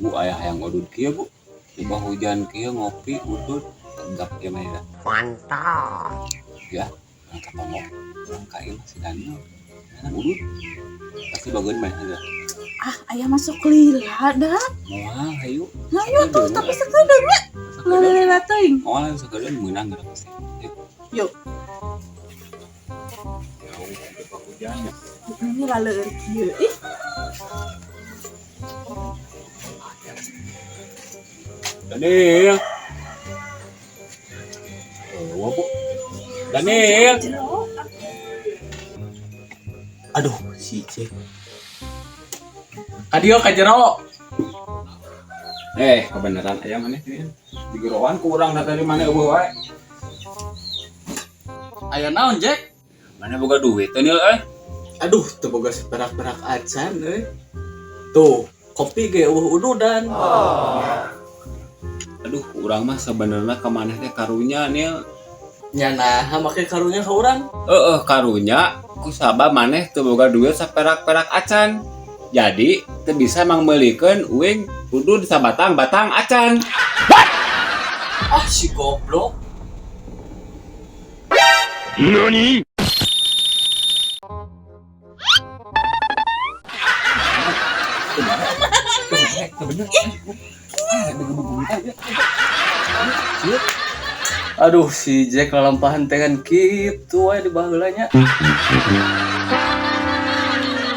Bu, aya hayang udud kieu, Bu. Coba hujan kieu ngopi udud tegap kieu mah ya. Mantap. Ya, urang ka tonggoh, urang ka ieu si Daniel. Mana udud? Pasti bageun mah ya. Ah, aya masuk lila dah. Moal hayu. Nah, yuk tuh, tapi sakedeung nya. Lila teuing. Moal sakedeung meunang geura pasti. Yuk. Yuk. Jauh coba hujan ya. Ini laleur kieu. Ih, Daniel. Oh, Bu. Daniel. jero. Aduh, si Jack. Ka dieu ka jero. Eh, kebenaran aya maneh ini. Digeroan ku urang da tadi maneh eueuh wae. Aya naon, Jack? Maneh boga duit teh Nil euy. Aduh, teu boga seperak-perak acan euy. Tuh, kopi ge euweuh ududan. Aduh, urang mah sebenarnya ka maneh teh karunya Nil. Nya naha make karunya ka urang? Heeh, karunya ku sabab maneh teu boga duit saperak-perak acan. Jadi teu bisa mangmeulikeun uing udud sabatang-batang acan. Ah, si goblok. Aduh, si Jack lalampahan tengan kitu wae di baheula nya.